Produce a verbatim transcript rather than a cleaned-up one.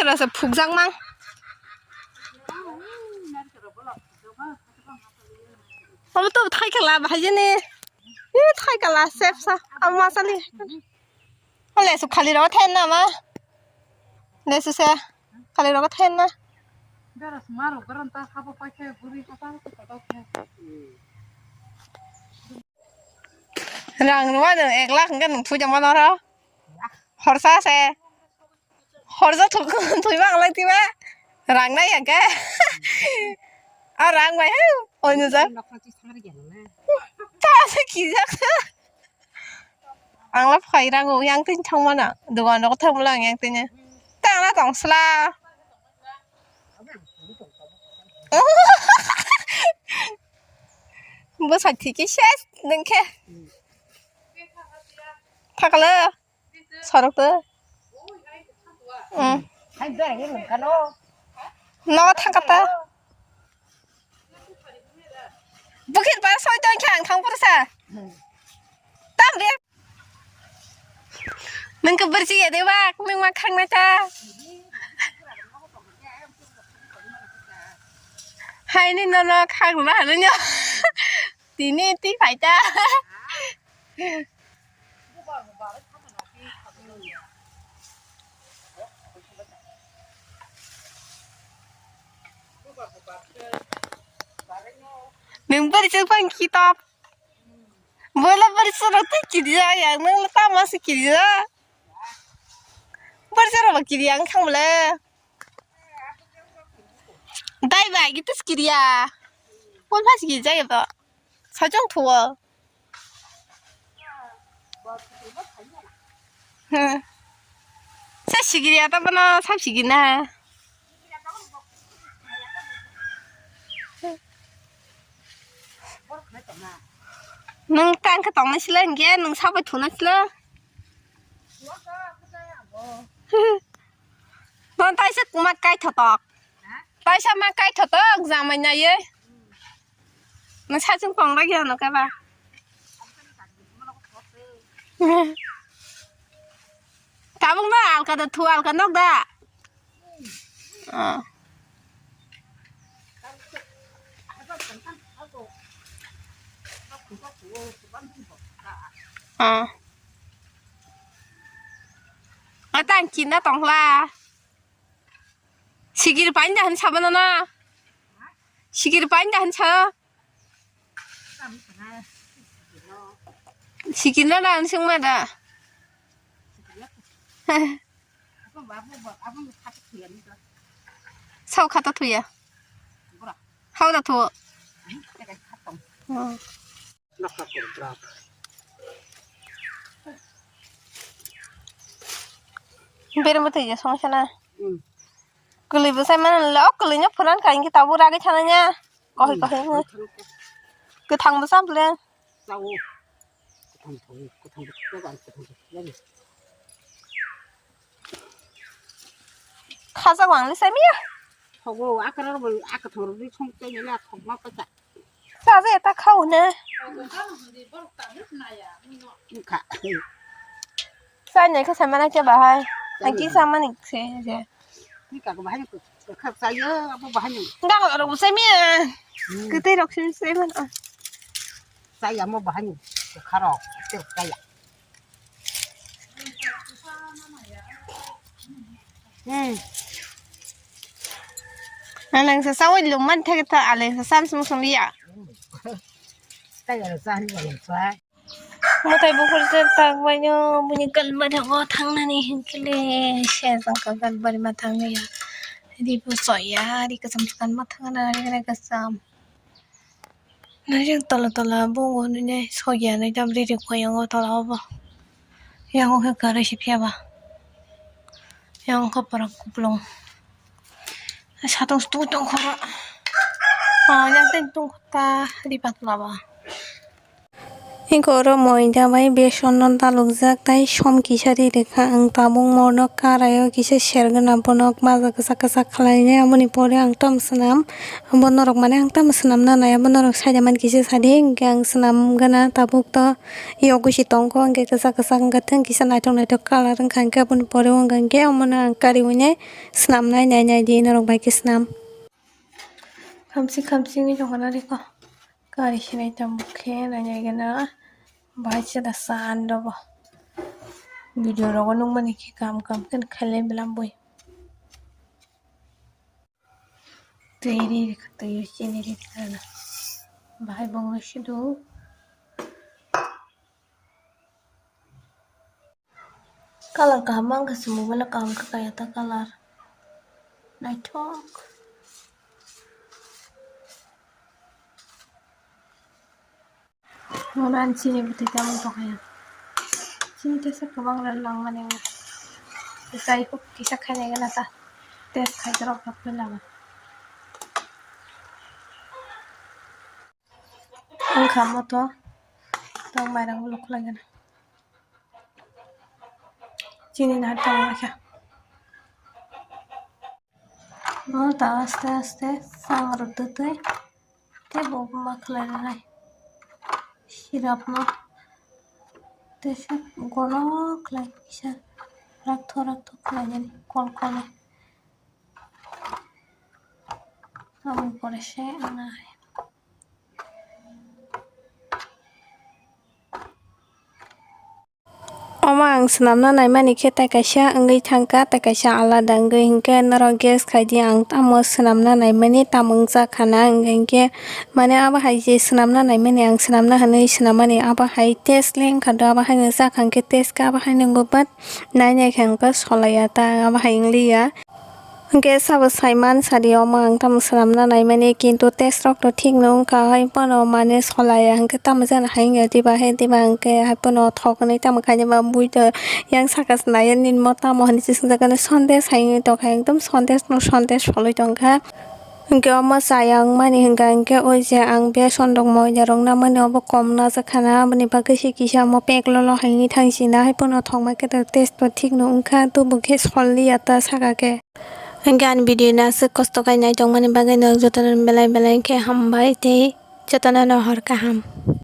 Rasa phukjak mang. Abo to thai kala bahai jani. Ih, thai kala sep sa. Abo masali. Hole su khali ro then na ma. Lesu se. Khali ro then na. Beras maro garan ta khabo paikhe buri khata khata khe. Rang numa nwng ek lakh hwnkhe nwng thujama noro. Horsa se. Horsa thuk-, thwi ma ang lai twi ma. Rang nai ya khe. A rang bai he. Oi nujak. Ta se kijak. Ang la phai rang o yang tin thang mana. Dogan rok thang lang yang tin. Ta na tong sla. Bwsa thiki ses nung khe. Thakalo. Sorok to. Hmm. No thang kata. Bukit ba soi tong khe ang thang pursa. Tam de. Nung khe bwrchi ya de ba, nung ma khang na ta. Hai ni no no khang na hanu nyo. Tini ti phai ta. Nung bari chwng pang kitap. Bola bari chwng rok twi kidia ya, nung tama si kidia. Bari chwng rok kidia ang khang bole. Dai bai gitu kidia. Pon phasi kidia ya ba. Sajong thuo. Hmm. Sa sigiri ata bana sa sigiri na. Nung tang khe tong nai sila hingke nung sabai thuna sila. Don taisa ma kai thotok. Taisa ma kai thotok jamai nai. Nung sachung tong rak ya no keba. Tabuk no alka da thu alka nok da. Ah. Ah. Atang kinda tongla. Sigiri painda han sabana na. Sigiri painda han sa. Sikirna na ang sung ma da. Sao khata thuya. Hao da thu. Hmm. Bere mo thuya song sana. Hmm. Kwlwi bwsai mano le, o kwlwino phuran kha, hinkhe tabuk ragwi thananya. Kohoi kohoi wngwi. Kwthang bwsa bwle. Chao. Kwthang thangwi, kwthang bwsa bwle, kwthang bwsa bwle. Khajak wng le sai miya. Thogo, akara bo, akathang rwi song tei nila thokma kasa. Chaja eta khao ne. Wngkha. Chai nai khe sai mana khe bahai. Chai nai. Ang kisa mani se se. Ni ka bahai ko kha chai yo, abo bahai ni. Gang rok sai mi. Hmm. Kwtwi rok sai sai man. Chai ya mo bahai ni. Kha rok. Te chai ya. Hmm. Aleng sa sawi lum man thek tha aleng sa sam sum sum ya. Kaya sa ni aleng sa. Mwtai buphur se tak baino bini kalbari o thangnani hinkhe le se jang ka kalbari ma thangya. Ri bo soya ri kasam kan ma thangna ri kasam. Nai jang tola tola bo ngunui nai sogya nai jam ri ri khoyang o tola o bo. Yang o khe kwrwi se phiya ba. Yang o khe pura kupulung. Satung tung tung khoro. Ah, yang teng tung ta ri patla ba. Eko oro moida bai beson no dalukjak tei som kisa ri rikha. Ang tabuk mono karai o kisa sergwna bono maja kwchak kwchak khlainai, aboni pore ang tamo swnam. Abo norok mane ang tamo swnamna nai, abo norok saida man kisa sadi, hwnkhe ang swnam gana tabuk to yogo si tongkho, hwnkhe kwchak kwchak wngkha, thang kisa naithok naithok colour wngkha, hwnkhe aboni pore wngkha, hwnkhe omono ang kariui nai swnamnai, nai nai di norok bai khe swnam. Khamsi khamsi wngwi tongkha na rikha. Kari sinai tamo khe nainai gana bahai se da san rogo. Video rogo nukmani khe kam kam khe khailai belamboi. Twi ri rikha, twi o chini ri rikha na. Bahai bongni sidu. Colour kaham wngkha se mobile o kaham khe kaya ta colour. Naithok. Oro ani chini bwtwi tamo tongkha ya. Chini tesa kwbang rok nangmani. Jai hok kisa khainai gana ta. Test khai rok rok khe lama. Wngkha moto, tang mairang ulo khwlai gana. Chini nahar tang kha. Moto aste aste sang rok twtwi tei bo ma khlai rwnai. Sirap no tei se gono khlai kisa rakthok rakthok khlai nani kol kol. Aboni pore se wngna hai. Omo ang swnamna naimani khe tai kaisa wngwi thangkha, tai kaisa alada wngwi, hinkhe norok guess khaidi ang tamo swnamna naimani, tamo wngjakha na, hinkhe mane abo hai je swnamna naimani, ang swnamna hwnwi swnamani, abo hai test le wngkha do, abo haino wngjakha, hinkhe test khe abo haino wngwi, but nai nai khe ang khe solaiya ta, abo hai wngliya. Hwnkhe sabo saiman sadi, omo ang tamo swnamna naimani, kintu test rok to thik no wngkha, hai phano mane solaiya, hwnkhe tamo jani hai wngya diba, he diba hwnkhe hai phano thok hwnwi tamo khainai ba bui to yang saka se naiya nini mo tamo hwnwi se swngjak, ani sondes hai wngwi tongkha, ekdom sondes no sondes solwi tongkha. Hwnkhe omo chaya wngmani hwnkha, hwnkhe oi je ang beson rok moida rok namani obo kom najak khana, aboni bagwi se kisa omo pek lolo hai wngwi thang sina, hai phano thokma khe to test to thik no wngkha, tubukhe solliya ta saka khe. Hwnkhe ani video no aswk kosto khai naitokmani bagwi no jotono belai belai khe hambai tei jotono no hor kaham.